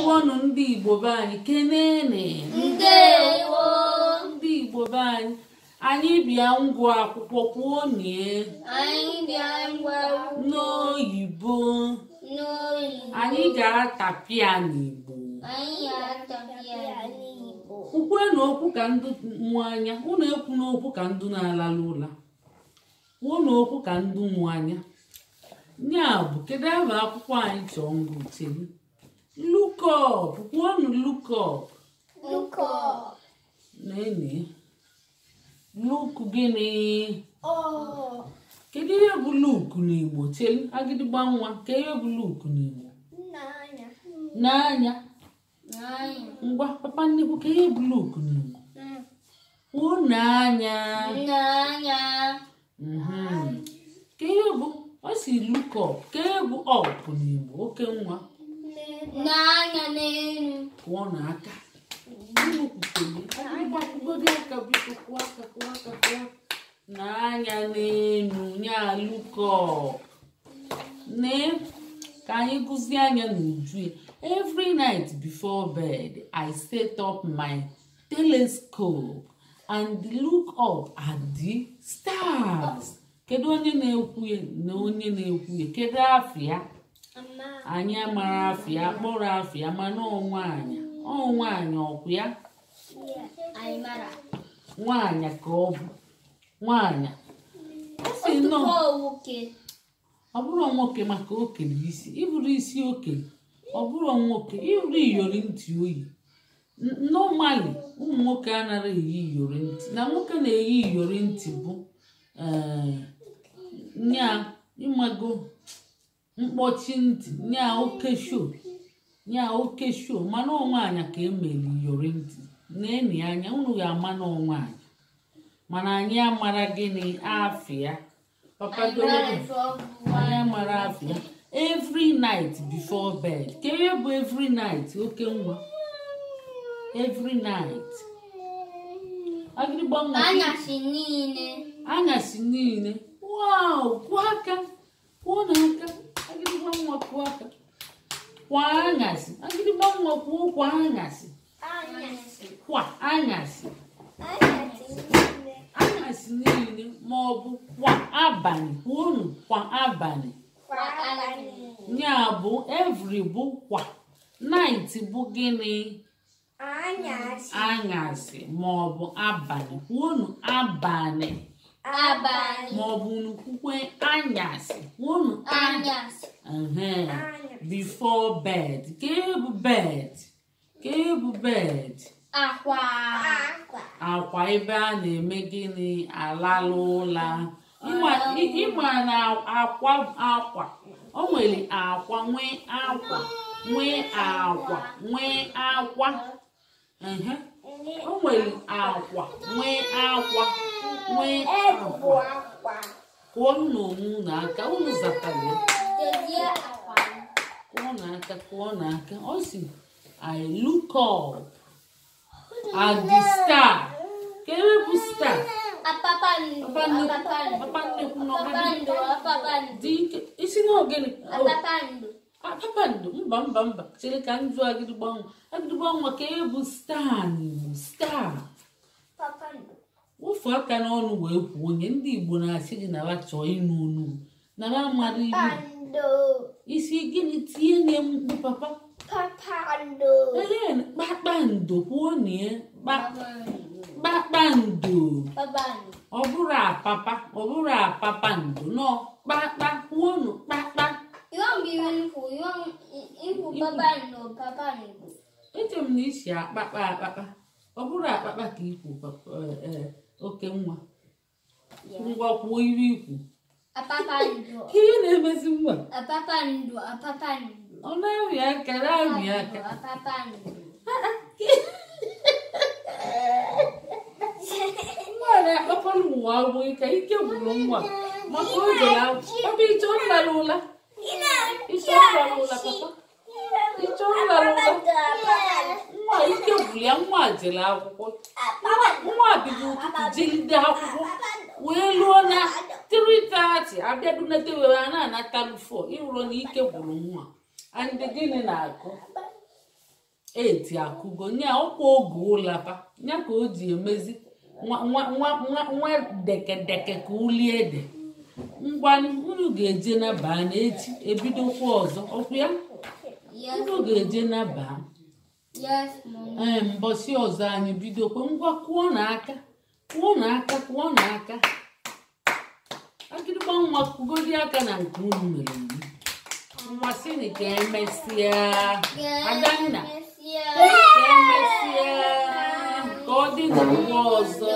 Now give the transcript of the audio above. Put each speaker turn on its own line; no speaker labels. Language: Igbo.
Ndewonụ ndị Igbo be anyị, kenene.
Ndewo.
Ndị Igbo be anyị, anyị bịa ngụ akwụkwọ kwuo nie.
Anyị bịa ngwa
N'oyibo.
N'oyibo.
Anyị ga-atapịa n'Igbo.
Anyị ga-atapịa n'Igbo.
Kwukwe na okwu ka ndụ mụ anya. Unu ekwu n'okwu ka ndụ na-alalụ ụla. Kwuo na okwu ka ndụ mụ anya. Ya bụ, kedu aha akwụkwọ anyị chọọ ngụ chelu? Look up. Kwuonụ look up.
Look up.
Nene. Look gịnị?
Oh.
Kedu ihe bụ look n'Igbo? Chelu, agịdịgba nwa, kedu ihe bụ look n'Igbo?
N'anya.
N'anya.
N'anya.
Ngwa, papa nnekwu, kedu ihe bụ look n'Igbo? Kwuo n'anya.
N'anya.
Kedu ihe bụ, ọ si look up, kedu ihe bụ up n'Igbo? Oke nwa.
N'anya n'elu.
Kwụọ n'aka. Unu kwutere, agịdịgba kwụgodi aka biko, kwụọ aka, kwụọ aka, kwụọ aka. N'anya n'elu, nya look up. Nee, ka anyị gụzie anya n'uju ya. Every night before bed, I set up my telescope and look up at the stars. Kedu onye na-ekwu ya na onye na-ekwu ya? Kedu afịa? Anyị amara afịa, kpọrọ afịa, mana ọ nwaanyị. Ọ nwaanyị ọkwụ ya?
Anyị mara.
Nwaanyị ka ọ bụ. Nwaanyị. Ọ sị nọ.
Nwoke.
Ọ bụrụ nwoke maka okele isi. Ịbụrụ isi okele. Ọ bụrụ nwoke, ịbụrụ iyori ntị oyi. Normally, ụmụ nwoke anaghị eyi iyori ntị. Na nwoke na-eyi iyori ntị bụ nya ịmago mkpọchi ntị, nya oke show. Nya oke show, mana ọ nwaanyị ka emeli iyori ntị. Na-eni anya, unu ga-ama na ọ nwaanyị. Mana anyị amara gịnị afịa. Papa doro anyị amara afịa. Every night before bed. Ka ihe bụ every night, oke nwa? Every night. Agịrịgba nwa.
Anyasị niile.
Anyasị niile. Wow, kwụọ aka. Kwụọ n'aka. Agịrịgba nwa kwụọ aka. Kwa anyasị. Agịrịgba nwa kwụọ kwa anyasị.
Anyasị.
Kwa anyasị.
Anyasị niile.
Anyasị niile ma ọ bụ kwa abalị. Kwuonụ kwa abalị.
Kwa abalị.
Ya bụ every bụ kwa. Night bụ gịnị?
Anyasị.
Anyasị ma ọ bụ abalị. Kwuonụ abalị.
Abalị.
Ma ọ bụ kwukwe anyasị. Kwuonụ
anyasị.
Before bed. Ka bụ bed? Ka bụ bed?
Akwa.
Akwa ebe a na-eme gịnị? Alalụ ụla. Ịma na akwa akwa. O nwere akwa nwee akwa nwee akwa nwee akwa. O nwere akwa nwee akwa nwee akwa. Kụọ n'onwe unu aka, unu zatara ya. Kụọ n'aka, kụọ n'aka. Ọ sị, I look up at the star. Ka ebe bụ star?
Apapando.
Papa nnekwu nọ.
Apapando.
Dị ike. Isi na ogene.
Apapando.
Kpakpando. Mba mba mba. Chere ka m jụọ agịdịgba nwa. Agịdịgba nwa, ka ebe bụ star n'Igbo? Star.
Kpakpando.
Wụfu aka n'ọnụ wee kwuo onye ndị Igbo na-asị gị na ha chọọ ịnụ onu. Na ha mara ibu.
Kpakpando.
Isi gịnị tinye nye mkpu papa?
Kpakpando.
Ee, kpakpando kwuo na ya. Kpakpando.
Kpakpando.
Ọ bụrụ apapa, ọ bụrụ apapando. Nọ kpakpa kwuonụ kpakpa.
Ikwu kpakpando, kpakpando.
Eche m na isi akpakpa akpakpa. Ọ bụrụ akpakpa ka ikwu papa, oke nwa. Ngwa kwuo iwe ikwu.
Apapando.
Ihe na-emezi nwa.
Apapando, apapando.
Ọ na-amị aka, na-amị aka.
Apapando.
Nwa na-akpakọrọ ụwa abụghị ka ike gwụrụ nwa. Maka o jere papa ịchọ nlara ụla. Ịchọ nlara ụla papa. Ịchọ nlara ụla. Nwa ike gwụrụ ya, nwa jere akwụkwọ. Nwa bido ụtụtụ jegide akwụkwọ wee lụọ na 3:30 abịadunete wee a na-anatalụ 4. Ịhụrụ na ike gwụrụ nwa. And gịnị na-akụ? 8 akụgo nya ọkwa oge ụlapa nya ka o ji emezi nwa nwa nwa nwa nwa dekedeke ka uli ede. Ngwanụ, unu ga-eje na baa na echi ebidokwa ọzọ, ọkwa ya?
Yes.
Unu ga-eje na baa.
Yes, Mommy.
Ee, mbọsị ọzọ anyị bidokwa. Ngwa, kụọ n'aka, kụọ n'aka, kụọ n'aka. Agịrịgba nwa, kụgodi aka na nke unu mere iri. Nwa, sịnị ka emesịa. Adanna.
Emesịa.
Ka emesịa, ka ọ dị n'ụwa ọzọ.